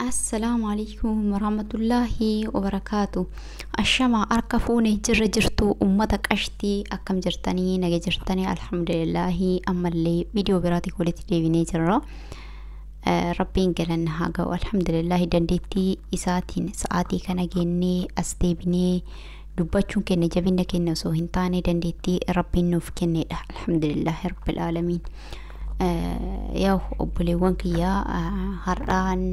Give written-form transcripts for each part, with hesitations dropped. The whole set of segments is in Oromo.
Assalaamu alaikum warahmatullaahi wabarakaatu. Ashama harka fuune jirra jirtu ummata qashtii akkam jirtanii naga jirtanii alhamdulillaahi ammallee viidiyoo biraatiin walitti deebinee jirra. Rabbiin galanna haa ga'u alhamdulillaahi dandeettii isaatiin sa'aatii kana geennee as deebinee dubbachuun keenya jabina keenya osoo hin taane dandeettii rabbiin nuuf kennedha alhamdulillaahi rabbil aalamiin. Yaw obboleewwan kiyyaa har'aan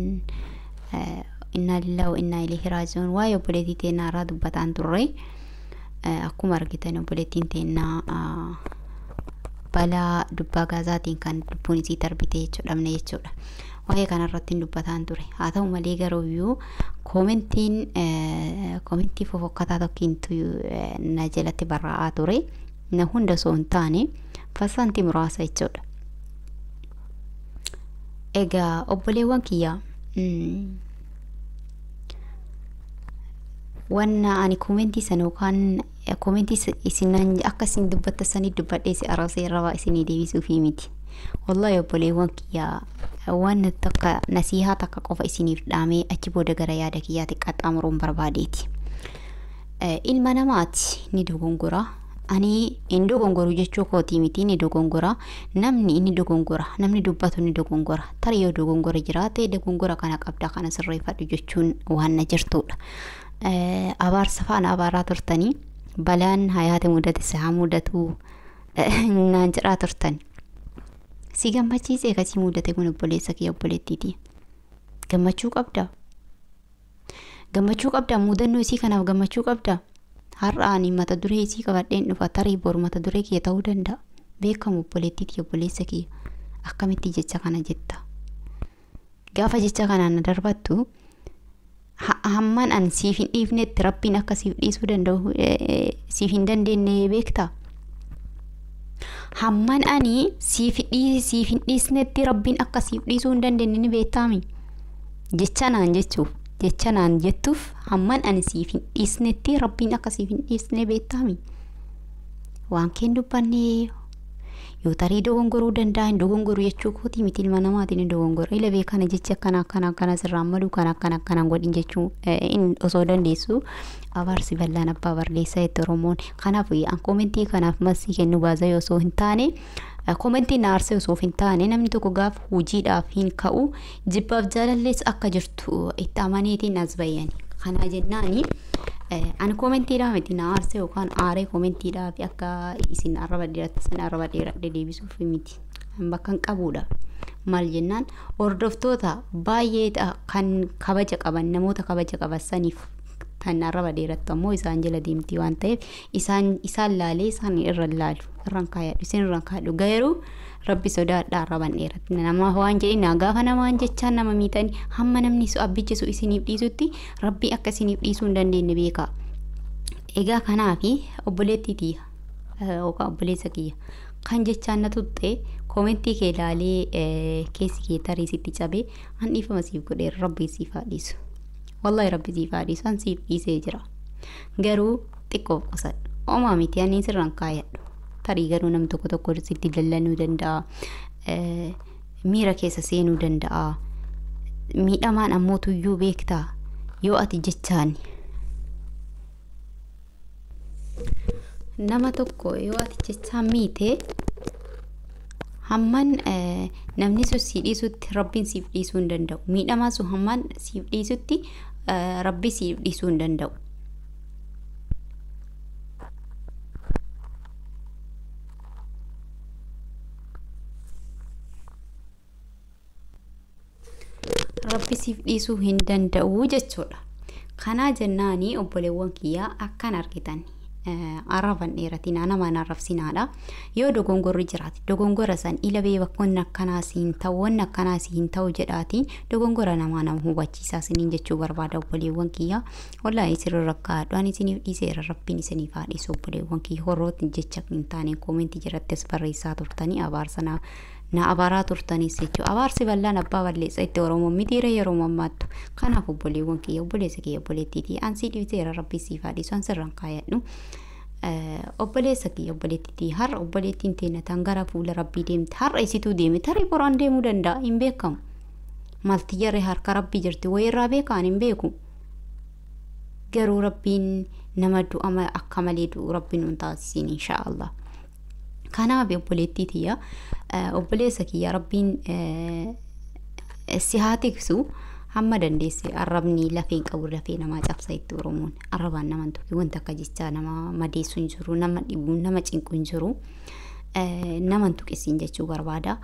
innaa lillahi wa innaa ilaihi raaji'uun waa'ee obboleettii teennaa irraa dubbataan turre. Akkuma argitan obboleettiin teennaa balaa dubbaa gaazaatiin kan lubbuun isii darbite jechuudha jechuudha. Waa'ee kanarratti dubbataan ture. Haa ta'u malee garuu koomentiin koomentii fofokkataa tokkintu na jalatti barraa'aa ture. Na hunda osoo hin taane parsantii muraasa jechuudha. Egaa obboleewwan kiyyaa wanna ani koomentii sana yookaan koomentii isin akka isin dubbatta sanii dubbadhee si arrabsee irraa isinii deebisuufii miti. Wallahi obboleewwan kiyyaa waan takka nasiihaa takka qofa isiniif dhaamee achi booda gara yaada kiyyaatti qaxxaamuruun barbaadeeti. Ilma namaati ni dogongora. Ani hin dogongoru jechuu kootii miti ni dogongora. Namni inni dogongora. Namni dubbatu ni dogongora. Tarii yoo dogongora jiraate dogongora kana qabda kana sirreeffadhu jechuun waan na jirtudha. Abaarsa faana abaaraa turtanii balaan hayaate mudate si haa mudatu naan jedhaa turtan. Si gammachiisee kasii mudate kun obboleessa kee obboleettiiti. Gammachuu qabda. Gammachuu qabda mudannoo isii kanaaf gammachuu qabda. Har'a ani mata duree isii qabadheen dhufa tarii boru mata duree kee ta'uu danda'a. Beekamu obboleettiiti obboleessa kee akkamitti jecha kana jetta. Gaafa jecha kanaan na darbattu hamman an siif hin dhiifnetti rabbiin akka siif dhiisuu danda'u siif hin dandeenye beektaa? Hamman ani siif hin dhiisnetti rabbiin akka siif dhiisuu hin dandeenye ni beektaami? Jecha naan jechuuf jecha naan jettuuf hamman ani siif hin dhiisnetti rabbiin akka siif hin dhiisne beektaami? Waan keen dubbannee yoo tarii dogongoruu danda'a hin dogongoru jechuu kootii miti ilma namaatiin hin dogongora. Ila beekana jechi akkana akkana akkana sirraan malu kana akkana akkana godhin jechuu osoo dandeessu abaarsi bal'aan abbaa barleessaa itti Oromoon. Kanaaf an koomentii kanaaf masii kennu baasee osoo hin taane koomentii na aarsee osoo hin taane namni tokko gaaf hojiidhaaf hin ka'u jibbaaf jaalallees akka jirtu itti amaneetiin as bayyani. Kana jennaani ani koomentiidhaa miti na aarsee yookaan aaree koomentiidhaa fi akka isin arraba dheeratte sana arraba dheeradhe deebisuuf miti. Bakka hin qabudha. Maal jennaan hordoftoota baay'ee kan kabaja qaban namoota kabaja qaban saniif kan arraba dheerattu ammoo isaan jala deemti waan ta'eef isaan laalee isaan irra laalu irraan kaayadhu isin irraan kaayadhu garuu rabbi sodaadhaa arraban dheeratti nama waan jedhin gaafa namaan jechaan nama miidhanii hamma namni abbichisu isiniif dhiisutti rabbi akka isiniif dhiisuu hin dandeenye beekaa. Egaa kanaafi obboleettiiti yookaan obboleessa kiyya kan jechaan na tutte koomentii kee ilaalee keessi kee tarii sitti cabee an dhiifama siif godheera rabbi siif haa dhiisu. Wallahi rabbi siif haa dhiisu an siif dhiisee jira. Garuu xiqqoof qosadhu. Homaa miti ani sirraan kaayadhu. Tarii garuu namni tokko tokko sitti dallanuu danda'a. Miira keessa seenuu danda'a. Miidhamaan ammoo tuyyuu beektaa yoo ati jechaan nama tokko yoo ati jechaan miite hamman namni sun si dhiisutti rabbiin siif dhiisuu hin danda'u. Miidhamaan sun hamman siif dhiisutti rabbi siif dhiisuu hin danda'u. Rabbi siif dhiisuu hin danda'u jechuudha. Kanaa jennaani obboleewwan kiyyaa akkan argitan arraban dheeratina namaan arrabsinaadha. Yoo dogongorri jiraate dogongora san ila bee bakkoonni akkanaa siin ta'u wanni akkanaa siin ta'u jedhaatiin dogongora namaa nama hubachiisaa isiniin jechuu barbaada obboleewwan kiyyaa. Wallaahi sirra rakkaadhu ani isiniif dhiiseera rabbiin isiniif haa dhiisu obboleewwan kiyya horrooti jecha hin taane koomentii jalatti as barreessaa turtanii abaarsa na abaaraa turtanis jechuudha. Abaarsi bal'aan abbaa balleessa itti Oromoon mitiira yeroo mammaattu. Kanaaf obboleewwan kiyya obboleessa kiyya obboleettiiti. An si dhiiseera rabbi siif haa dhiisu an sirraan kaayadhu. Obboleessa kiyya obboleettiiti. Har'a obboleettiin teenya tan gara fuula rabbii deemte. Har'a isituu deeme tarii boraan deemuu danda'a hin beekamu. Maalti jarre harka rabbii jirti wayirraa beekaan hin beeku. Garuu rabbiin nama du'a akka malee du'u rabbiin nun taasisiin inshaallah. Kanaaf obboleettii tiyya obboleessa kiyya rabbiin si haa tiksu hamma dandeesse arrabni lafee hin qabu lafee namaa cabsa itti Oromoon arrabaan nama hin tuqi wanta akka jechaa nama madeessu hin jiru nama dhibu nama cinqu hin jiru. Nama hin tuqisiin jechuu barbaada.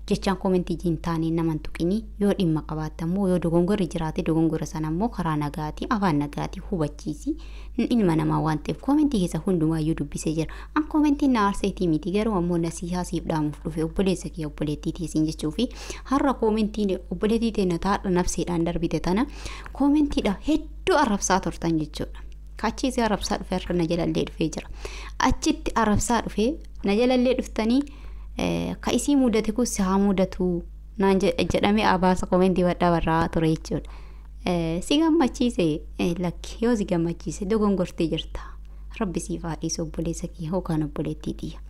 Jechaan koomentii hin taane nama hin tuqini yoo dhimma qabaatte immoo yoo dogongorri jiraate dogongora sana immoo karaa nagaatii afaan nagaatii hubachiisi ilma namaa waan ta'eef koomentii keessa hundumaayyuu dubbisee jira. An koomentiin na aarseetii miti garuu ammoo nasiihaa siif dhaamuuf dhufe obboleessa kiyya obboleettii teessiin jechuu fi har'a koomentiin obboleettii teenya taadha nafseedhaan darbite tana koomentiidha hedduu arrabsaa turtan jechuudha. Kachiisee arrabsaa dhufe har'a na jalallee dhufee jira. Achitti arrabsaa dhufee na jalallee dhuftanii ka isii mudate kun si haa mudatu naan jedhamee abaasa koomentii badhaa barraa ture jechuudha. Si gammachiise lakki yoo si gammachiise dogongortee jirta. Rabbi siif haa dhiisu obboleessa kiyya yookaan obboleettii tiyya.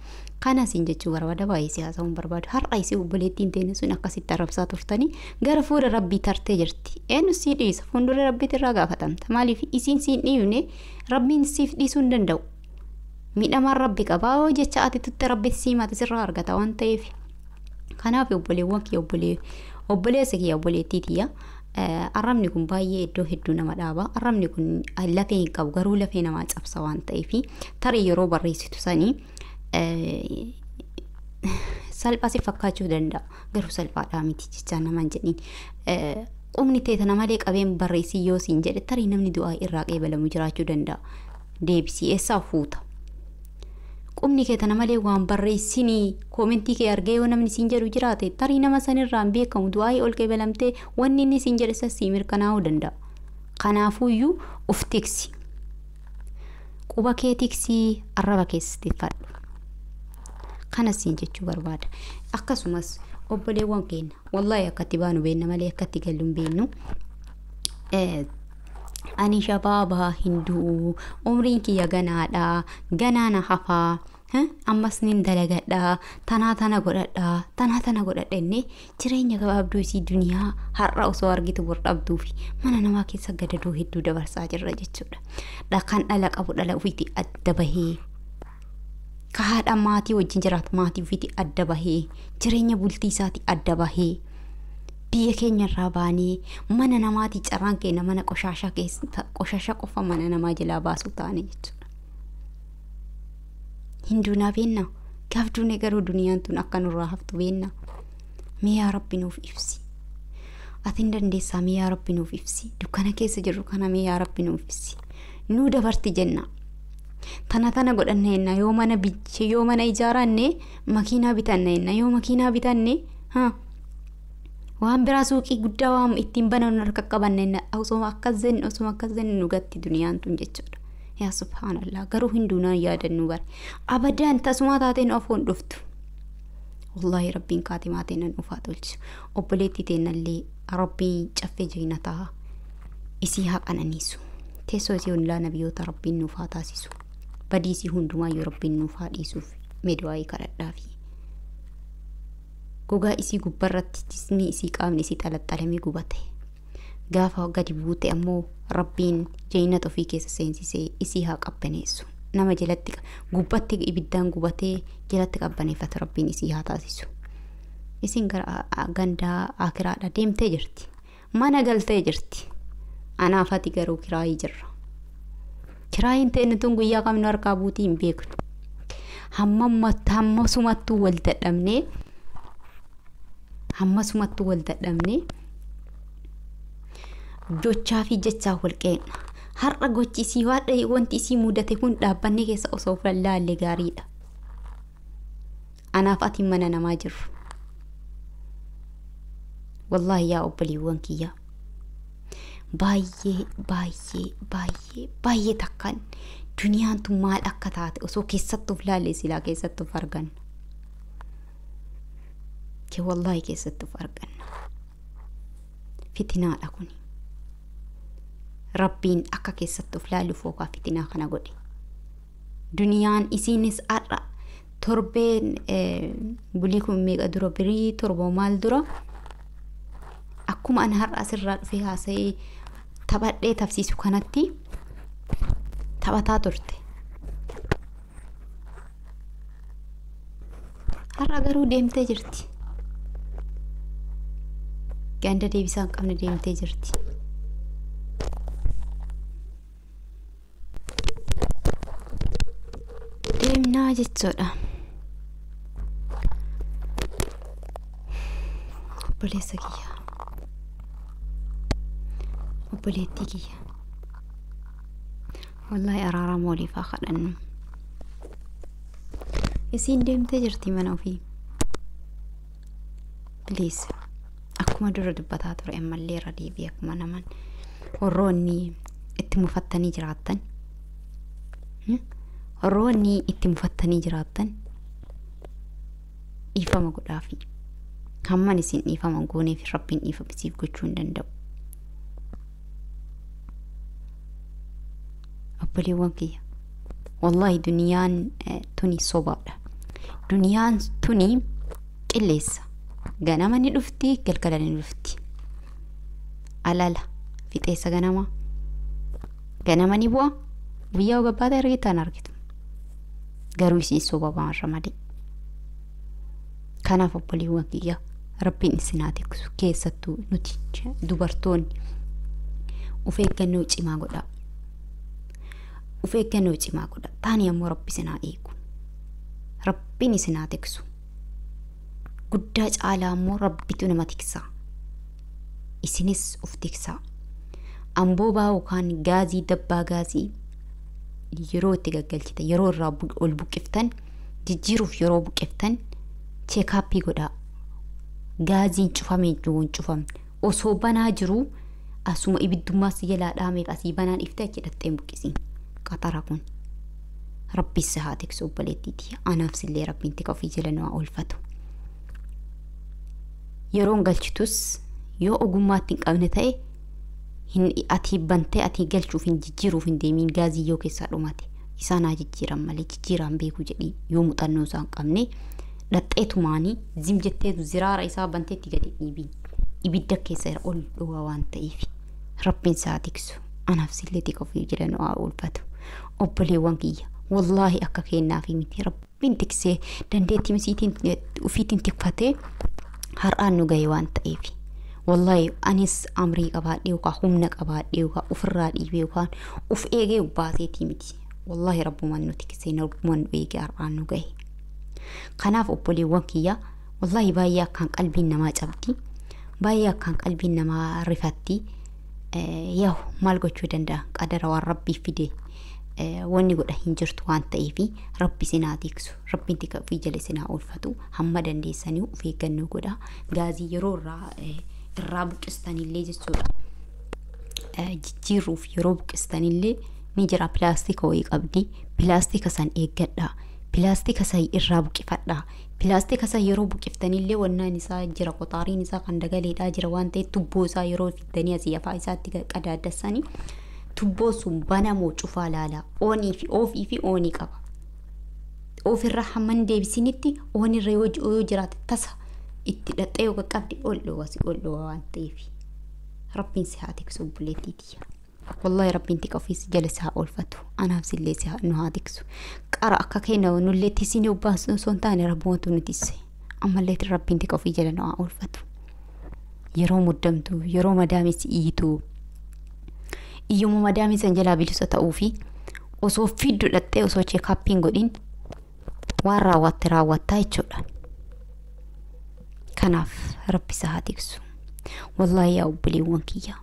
Kana siin jechuu barbaada baay'ee si haasa'uun barbaadu. Har'a isii obboleettiin teenne sun akkasitti arrabsaa turtanii gara fuula rabbii tartee jirti. Eenyu sii dhiisa fuuldura rabbiitti irraa gaafatamta. Maaliif isiin siin dhiifne rabbiin siif dhiisuu hin danda'u. Miidhamaan rabbi qabaa yoo jecha ati tutte rabbi sii mata sirraa argata waan ta'eef. Kanaaf obboleewwan kiyya obboleessa kiyya obboleettii tiyya. Arrabni kun baay'ee iddoo hedduu nama dhaaba. Arrabni kun lafee hin qabu garuu lafee namaa cabsa waan ta'eef tarii yeroo barreessitu sanii salphaa si fakkaachuu danda'a. Garuu salphaadhaa miti jechaa nama hin jedhin. Qubni ta'e tana malee qabeen barreessii yoo siin jedhe tarii namni du'aa irraa qeebalamu jiraachuu danda'a. Deebisii eessaa fuuta? Qubni kee tana malee waan barreessinii koomentii kee argee yoo namni siin jedhu jiraate tarii nama sanirraa hin beekamu du'aa ol qeebalamtee wanni inni siin jedhe sasii mirkanaa'uu danda'a. Kanaafuyyuu of tiksi. Quba kee tiksii arraba keessatti fadhu. Kana siin jechuu barbaada. Akkasumas obboleewwan keenya wallaahi akkatti baanu beenna malee akkatti gallu hin beennu. Ani shabaabaa hin du'u umriin kiyya ganaadha ganaana hafaa ammas nin dalagadha tanaa tana godhadha tanaa tana godhadha innee jireenya gabaabduu isii duniyaa har'a osoo argitu bor dhabduu fi mana namaa keessa gadadoo hedduu dabarsaa jirra jechuudha. Kan dhala qabu dhala ofiitti adda bahee ka haadha maatii wajjin jiraatu maatii ofiitti adda bahee jireenya bultii isaatii adda bahee biyya keenya irraa baanee mana namaatii carraan keenya mana qoshaashaa keessa qoshaashaa qofa mana namaa jalaa baasuu taane jechuudha. Hinduunaa beenna gaaf duune garuu duniyaan tun akka nurraa haftu beenna. Mee yaa Rabbi nuuf ibsi. Ati hin dandeessaa mee yaa Rabbi nuuf ibsi. Dukkana keessa jirru kana mee yaa Rabbi nuuf ibsi. Nuu dabarti jenna. Tana tana godhanna jenna yoo mana biche yoo mana ijaaranne makiinaa bitanna jenna yoo makiinaa bitanne haa waan biraa suuqii guddaa waan ittiin banan harka qabanna jenna osuma akkas jennu osuma akkas jennu nu gatti duniyaan tun jechuudha. Yaa subhaanallah garuu hinduunaan yaadannu bare abadaan tasumaa taateen ofoon dhuftu. Wallaahi rabbiin kaatimaa teenan ufaa tolchu obboleettii teennallee rabbiin caffee jaynataa isii haa qananiisu. Teessoo isii ollaa nabiyyoota rabbiin nuuf haa taasisu. Badii isii hundumaayyuu rabbiin nuuf haa dhiisuuf meedu'aayii kadhadhaafi. Gogaa isii gubbarratti jismi isii qaamni isii xalaxalamee gubate. Gaafa gadi buute ammoo rabbiin jaynata ofii keessa seensisee isii haa qabbaneessu. Nama jalatti gubbatti ibiddaan gubatee jalatti qabbaneeffatu rabbiin isii haa taasisu. Isin gara gandaa akiraadha deemtee jirti. Mana galtee jirti. Anaaf ati garuu kiraayii jirra. Kiraayiin ta'e tun guyyaa qabnu harkaa buutii hin beeknu. Hamma sumattuu wal dadhabnee hamma sumattuu wal dadhabnee jochaa fi jechaa wal qeeqna. Har'a gochi isii waadha wanti isii mudate kun dhaabbannee keessa osoo laallee gaariidha. Anaaf ati mana namaa jirru. Wallaahi yaa obboleewwan kiyyaa. Baay'ee baay'ee baay'ee baay'ee takkaan duniyaan tun maal akka taate osoo keessattuuf laallee silaa keessattuuf arganna. Kee wallaahi keessattuuf arganna. Fitinaadha kuni. Rabbiin akka keessattuuf laalluuf yookaan fitinaa kana godhe. Duniyaan isiinis har'a torbeen bulii kun meeqa dura birii torba maal dura Akkuma ani har'a asirraa dhufee haasa'ee taphadhee tafsiisu kanatti taphataa turte. Har'a garuu deemtee jirti. Ganda deebisaa hin qabne deemtee jirti. Deemnaa jechuudha. Obboleessa kiyya. Obboleettii kiyya. Wallaahi araarama waliif haa kadhannu. Isiin deemtee jirti mana ofii. Please. Akkuma dura dubbataa ture ammallee irra deebi'ee akkuma naman warroonni itti mufattanii jiraattan. Warroonni itti mufattanii jiraattan dhiifama godhaafi. Hamman isin dhiifama gooneef Rabbiin dhiifama isiif gochuu hin danda'u. Obboleewwan kiyya. Wallaahi duniyaan tuni sobaadha. Duniyaan tuni qilleessa. Ganama ni dhufti, galgala ni dhufti. Alala fixeessa ganama. Ganama ni bu'a. Guyyaa gabbaata argitan argitu. Garuu isiin soba baanra malee. Kanaaf obboleewwan kiyya Rabbiin isin haa tiksu. Keessattuu nuti dubartoonni of eeggannoo cimaa godhaa. Of eeggannoo cimaa godhaa. Taani ammoo Rabbi isin haa eegu. Rabbiin isin haa tiksu. Guddaa caalaa ammoo Rabbitu nama tiksa. Isinis of tiksaa. Amboobaa yookaan gaazii dabbaa gaazii yeroo itti gaggalchitan yeroo irraa ol buqqiftan jijjiiruuf yeroo buqqiftan cheekaappii godhaa. Gaaziin cufamee jiru hin cufamne osoo banaa jiruu asuma ibiddummaas jalaa dhaameef asii banaan iftee achi dhattee hin buqqisiin. Qaxara kun Rabbi si haa tiksu obboleettiiti. Anaaf sillee Rabbiin tika ofii jala nu haa oolfatu. Yeroon galchitus yoo ogummaatti hin qabne ta'e hin ati bantee ati galchuuf hin jijjiiruuf hin deemiin gaazii yoo keessaa dhumate isaan haa jijjiiran malee jijjiiraan beeku jedhii yoo muuxannoo isaa hin qabne dhaxxeetumaanii zim jetteetu ziraara isaa banteetti gadi dhiibiin ibidda keessa ol dhowaa waan ta'eef Rabbiin isaa tiksu. Anaaf sillee tika ofii jala nu haa oolfatu. Obboleewwan kiyya wallaahi akka kennaafi miti Rabbiin tiksee dandeettii misiitiin ofiitiin tikfatee har'aan nu gahe waan ta'eef. Wallaahi anis amrii qabaadhee yookaan humna qabaadhee yookaan ofirraa dhiibee yookaan of eegee baaseetii miti. Wallaahi Rabbumaan nu tiksee Rabbumaan nu eegee har'aan nu gahe. Kanaaf obboleewwan kiyya wallaahi baay'ee akkaan qalbiin namaa cabdi. Baay'ee akkaan qalbiin namaa rifatti. Yaa'u maal gochuu danda'a qadara waan Rabbii fide wanni godha hin jirtu waan ta'eef Rabbi isin haa tiksu. Rabbiin tika ofii jala isin haa oolfatu. Hamma dandeessanii of eeggannoo godha. Gaazii yeroo irraa buqqistanillee jechuudha. Jijjiiruuf yeroo buqqistanillee ni jira pilaastika wayii qabdi. Pilaastika san eeggadhaa. Pilaastika san irraa buqqifadhaa. Pilaastika san yeroo buqqiftanillee wannaan isaa jira qoxaariin isaa kan dagaleedhaa jira waan ta'eef tubboo isaa yeroo fiddanii asii afaa isaatti qadaaddassanii tubboo sun banamoo cufaa laalaa. Oonii fi oofii fi oonii qaba. Oofirra hamma hin deebisinitti oonirra yoo jiraate tasa itti dhaxxee yoo qaqqabde ol dhowa si ol dhowa waan ta'eef. Rabbiin si haa tiksu obboleettiiti. Wallaahi Rabbiin tika ofiis jala si haa oolfatu. Anaaf sillee si nu haa tiksu. Qara akka keenya nullee tisinii obbaasu osoo hin taane Rabbumatu nu tisse. Ammallee Rabbiin tika ofii jala nu haa oolfatu. Yeroo muddamtu yeroo madaamis iyyitu iyyuma madaamii san jalaa bilisa ta'uu fi osoo fiddu dhattee osoo cheekaappiin godhin waan raawwatte raawwattaa jechuudha. Kanaaf Rabbi isa haa tiksu. Wallaahi yaa obboleewwan kiyya.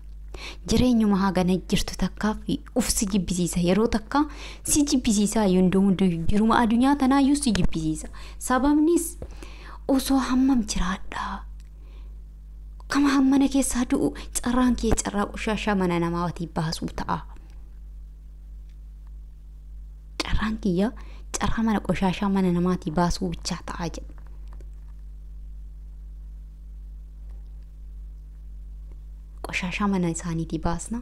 Jireenyuma hagana jirtu takkaaf uf si jibbisiisa yeroo takka si jibbisiisa yondoo jiruma addunyaa tanaayyuu si jibbisiisa. Sababnis osoo hammam jiraadhaa kama hammana keessaa du'u carraan kee carraa qoshaashaa mana namaatii baasuu ta'a. Carraan kiyya carraa mana qoshaashaa mana namaatii baasuu bichaa ta'a jedha. Qoshaashaa mana isaaniitii baasna.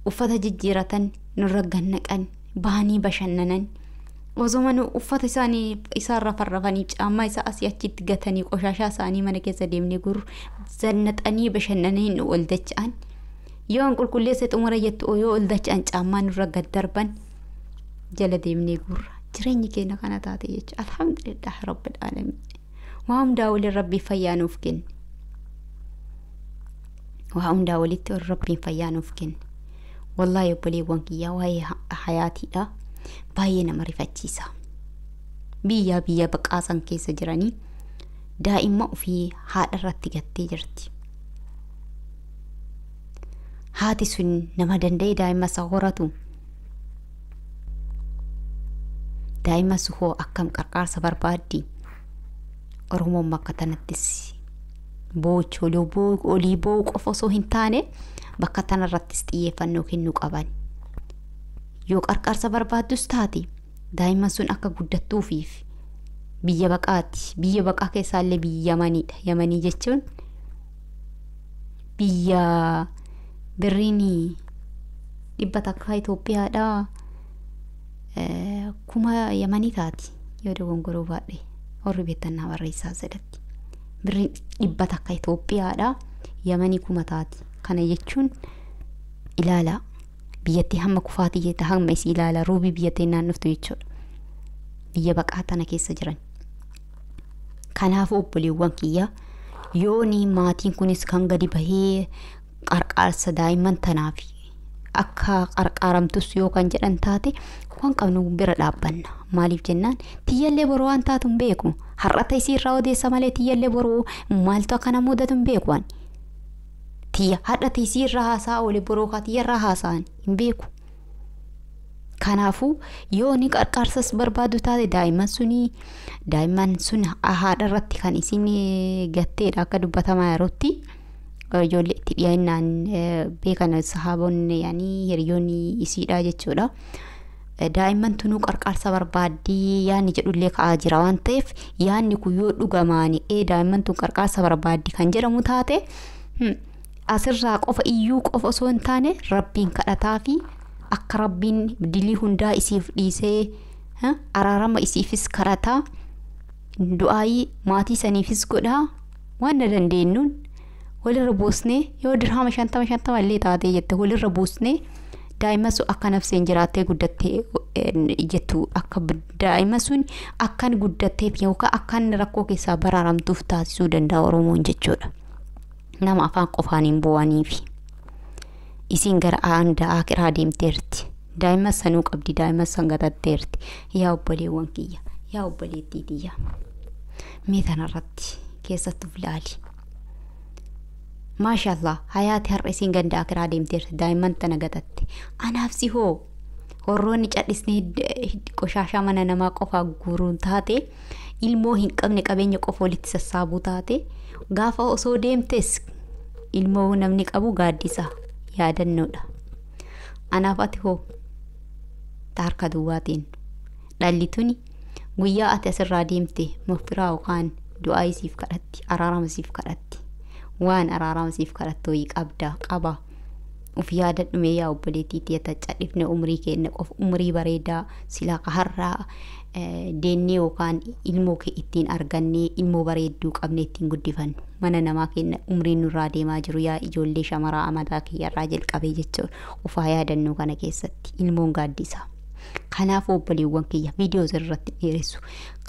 Uffata jijjiiratan nurra gannaqan bahanii bashannanan Osoo mana uffata isaanii isaarra farrafanii caammaa isaa asii achitti gatanii qoshaashaa isaanii mana keessa deemnee gurru zannaxanii bashannanii nu ol dacha'an. Yoo an qulqulleesse xumura jettu yoo ol dacha'an caammaa nurra gad darban jala deemnee gurra. Jireenyi keenya kana taate jechuudha. Alhamdulillah rabbil aalamiin. Waa hundaa waliin rabbiin fayyaa nuuf kenne. Waa hundaa walitti rabbiin fayyaa nuuf kenne. Wallaahi obboleewwan kiyyaa waa'ee hayaatiidha. Baay'ee nama rifachiisa. Biyya biyya baqaasan keessa jiranii daa'imma ofii haadha irratti gattee jirti. Haati sun nama danda'e daa'imma isa horatu. Daa'imma su hoo akkam qarqaarsa barbaaddi. Oromoon bakka tanattis boochi olii boo'u qofa osoo hin taane bakka tanarrattis xiyyeeffannoo kennuu qaban. Yoo qarqaarsa barbaaddus taate daa'imman sun akka guddattuufiif biyya baqaati. Biyya baqaa keessaallee biyya Yamaniidha. Yamanii jechuun biyya birriin 100 Itoophiyaadha. 1000 Yamanii taati yoo dogongoroo baadhe warri beektan naa barreessaa jedhatti. Birriin 100 Itoophiyaadha. Yamanii 1000 taati. Kana jechuun ilaala. Biyyattii hamma kufaatii jette hamma isii ilaala ruubii biyyattii naannoftu jechuudha. Biyya baqaa tana keessa jiran. Kanaafuu obboleewwan kiyya yooni maatiin kunis kan gadi bahee qarqaarsa daa'imman tanaaf akka qarqaaramtus yoo kan jedhan taate waan qabnu bira dhaabbanna. Maaliif jennaan tiyyallee boroo waan taatu hin beeku. Har'ata isii irraa odeessa malee tiyyallee boroo maaltu akka nama mudatu hin beeku ani. Tiyya hadha isii irraa haasaa oole boroo kaa tiyya irraa haasa'an hin beeku. Kanaafuu yoo ni qarqaarsas barbaadu taate daa'imman sun haadha irratti kan isin gatteedha akka dubbatamaa yerootti ijoollee itti dhiyaannaan beekan sahaabonni yaanii hiriyoonni isiidha jechuudha. Daa'imman tunuu qarqaarsa barbaaddii yaanni jedhullee ka'aa jira waan ta'eef yaanni kun yoo dhugamaani daa'imman tun qarqaarsa barbaaddii kan jedhamu taate asirraa qofa iyyuu qofa osoo hin taane rabbiin kadhataa fi akka rabbiin dilii hundaa isiif dhiisee araarama isiifis kadhataa du'aayii maatii saniifis godhaa waan na dandeenyuun walirra buusnee yoo dirhama 50 50 illee taatee jette walirra buusnee daa'imman sun akka nafseen jiraattee guddattee jettu akka daa'imman sun akkan guddatteef yookaan akkan rakkoo keessaa baraaramtuuf taasisuu danda'a Oromoon jechuudha. Nama afaan qofaan hin bo'aniifi. Isiin gara aandaa akiraa deemteerti. Daa'imman sanuu qabdi daa'imman san gatatteerti. Yaa obboleewwan kiyya yaa obboleettii tiyya. Mee tanarratti keessattuuf ilaali. Maashaallah hayaati har'a isiin ganda akiraa deemteerti daa'imman tana gatatte. Anaaf si hoo horroonni cadhisnee qoshaashaa mana namaa qofaa guuruun taate ilmoo hin qabne qabeenya qofa walitti sassaabuu taate gaafa osoo deemtes ilmoo namni qabu gaaddisa yaadannoodha. Anaaf ati hoo harka duwwaatiin dhalli tuni guyyaa ati asirraa deemte mafiraa yookaan du'aa isiif kadhatti araarama isiif kadhatti waan araarama isiif kadhattu wayii qabda qaba. Uf yaadadhu mee yaa obboleettii tiyya cadhifne umrii keenya qofa umrii bareedaa silaa har'aa deennee yookaan ilmoo kee ittiin argannee ilmoo bareedduu qabne ittiin guddifannu mana namaa keenya umriin nurraa deemaa jiru yaa ijoollee shamaraa amataa kiyyarraa jalqabee jechuudha. Ufaa yaadannoo kana keessatti ilmoon gaaddisa. Kanaaf obboleewwan kiyya viidiyoo irratti dheeressu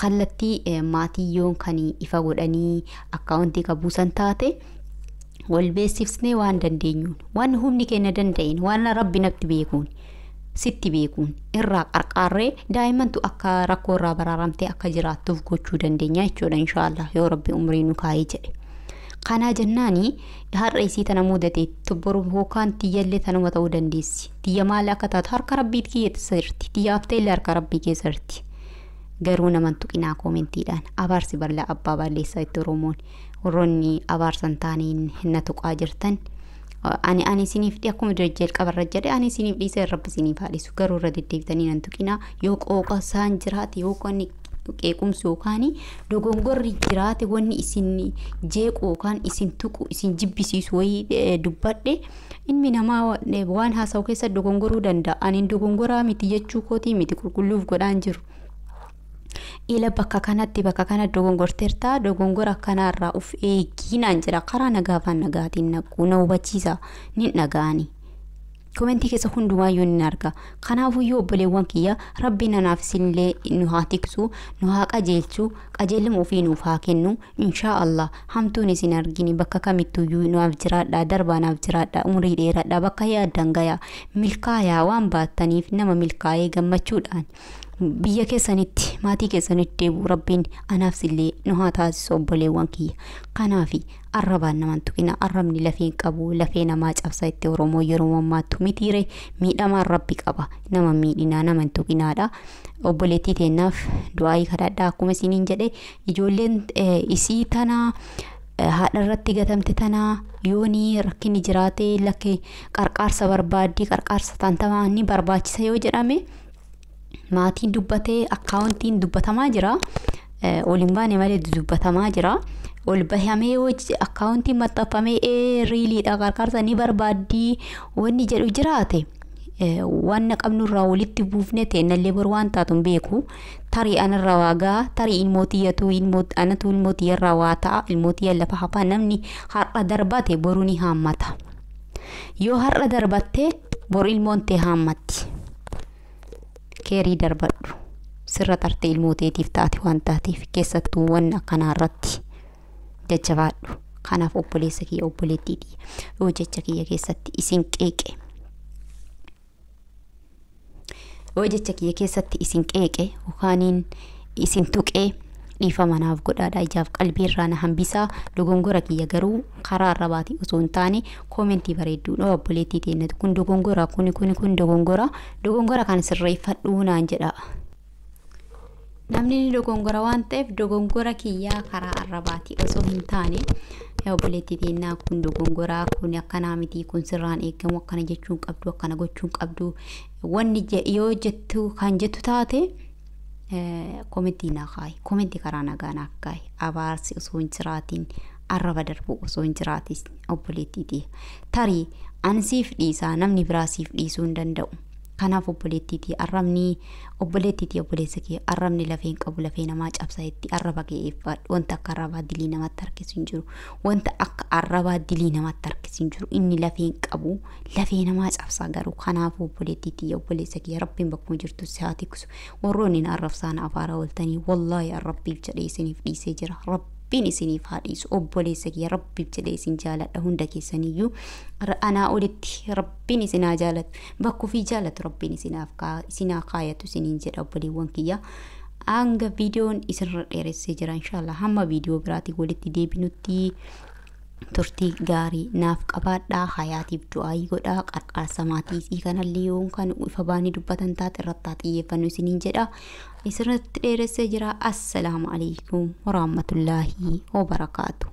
kallattii maatiyyoon kan ifa godhanii akkaawuntii qabuusan taate wal beeksifnee waan dandeenyuun waan humni keenya danda'een waan rabbi natti beekuun sitti beekuun irraa qarqaarree daa'immantu akka rakkoo irraa baraaramtee akka jiraattuuf gochuu dandeenya jechuudha inshaallah yoo rabbi umrii nu kaayee jedhe. Kanaa jennaani har'a isii tana mudate boru yookaan tiyyallee tanuma ta'uu dandeessi. Tiyya maal akka taatu harka rabbii keessa jirti. Tiyya haftee illee harka rabbii keessa jirti. Garuu naman tuqinaa koomentiidhaan abaarsi bal'aa abbaa balleessaa itti Oromoon warroonni abaarsan taaniin hinna tuqaa jirtan. Ani isiniif akkuma jalqabarra jedhe ani isiniif dhiisee rabbi isiniif haa dhiisu garuu irra deddeebitanii nan tuqinaa yoo qooqa isaan jiraate yookaan qeequmsi yookaan dogongorri jiraate wanni isin jeequ yookaan isin tuqu isin jibbisiisu wayii dubbadhe ilmi namaa waan haasa'u keessa dogongoruu danda'a. Ani dogongoraa miti jechuu kootii miti qulqulluuf godhaan jiru. Ila bakka kanatti bakka kana dogongorteertaa dogongora akkanaarraa of eegii naan jedha karaa nagaa afaan nagaatiin naquu na hubachiisa nin dhaga'ani. Komentii keessa hundumaayyuu nin arga. Kanaafuyyuu obboleewwan kiyya rabbiin anaaf isinillee nu haa tiksu nu haa qajeelchu qajeeluma ofii nuuf haa kennu inshaa Allah hamtuun isin argini bakka kamittuyyuu nuuf jiraadhaa darbaa naaf jiraadhaa umurii dheeraadhaa bakka yaaddan gayaa milkaayaa waan baattaniif nama milkaa'ee gammachuudhaan biyya keessanitti maatii keessanitti deebi'u rabbiin anaaf sillee nu haa taasisu obboleewwan kiyya. Kanaafi arrabaan naman tuqina arrabni lafee hin qabu lafee namaa cabsa itti Oromoo yeroo mammaattu mitiire miidhamaan rabbi qaba nama miidhinaa nama hin tuqinaadha. Obboleettii teennaaf du'aayii kadhadhaa akkuma isiniin jedhe ijoolleen isii tanaa haadha irratti gatamte tanaa yoonii rakkinni jiraate lakke qarqaarsa barbaaddii qarqaarsa tantamaa ni barbaachisa yoo jedhame maatiin dubbatee akkaawuntiin dubbatamaa jira. Ol hin baane malee dubbatamaa jira. Ol bahamee yoo akkaawuntiin maxxanfamee riiliidha qarqaarsa ni barbaaddii wanni jedhu jiraate. Waan qabnurraa walitti buufne teennallee bor waan taatu hin beeku. Tarii anarraa waa ga'a tarii ilmootiyyatu anatu ilmootiyyarraa waa ta'a ilmootiyya lafa hafaa namni har'a darbate boru ni haammata. Yoo har'a darbatte boru ilmoon tee haammatti. Keerii darbadhu sirra tarte ilmooteetiif taate waan taateef keessattuu wanna akkanaa irratti jajjabaadhu. Kanaaf obboleessa kiyya obboleettii kiyya yoo jecha kiyya keessatti isin qeeqe yoo jecha kiyya keessatti isin qeeqe yookaaniin isin tuqee dhiifama naaf godhaadha ijaaf qalbii irraa na hambisaa dogongora kiyya garuu karaa arrabaatii osoo hin taane koomentii bareedduu dha obboleettii teennatu kun dogongora kuni kuni kun dogongora dogongora kan sirreeffadhuu naan jedha. Namni ni dogongora waan ta'eef dogongora kiyyaa karaa arrabaatii osoo hin taane obboleettii teennaa kun dogongoraa kun akkanaa miti kun sirraan eegamu akkana jechuun qabdu akkana gochuun qabdu wanni yoo jettu kan jettu taate komentii naa kaayi komentii karaa nagaa naaf kaayi abaarsi osoo hin jiraatiin arraba darbu osoo hin jiraatis obboleettiiti tarii ani siif dhiisaa namni biraa siif dhiisuu hin danda'u. Kanaaf obboleettiiti arrabni obboleettiiti obboleessa kee arrabni lafee hin qabu lafee namaa cabsa itti arraba kee eeffadhu wanta akka arrabaa dilii namatti harkisu hin jiru wanta akka arrabaa dilii namatti harkisu hin jiru inni lafee hin qabu lafee namaa cabsa garuu kanaaf obboleettiiti obboleessa kee rabbiin bakkuma jirtu si haa tiksu warroonni na arrabsaan afaara ooltanii wallaahi rabbiif jedhee isiniif dhiisee jira rabbiin isiniif haa dhiisu obboleessa kee rabbiif jedhee isin jaaladha hunda keessaniyyuu anaa olitti rabbiin isin haa jaalatu bakka ofii jaalatu rabbiin isin haa kaayatu isiniin jedha obboleewwan kiyya. Hanga viidiyoon isinirra dheeressee jira inshaallah hamma viidiyoo biraatiin walitti deebinutti turtii gaarii naaf qabaadhaa hayaatiif du'aayii godhaa qarqaarsa maatii kanallee yoo kan ifa baanii dubbatan taate irratti haa xiyyeeffannu isiniin jedha. Isirratti dheeressee jira. Assalaamu alaikum warahmatullaahi wabarakaatu.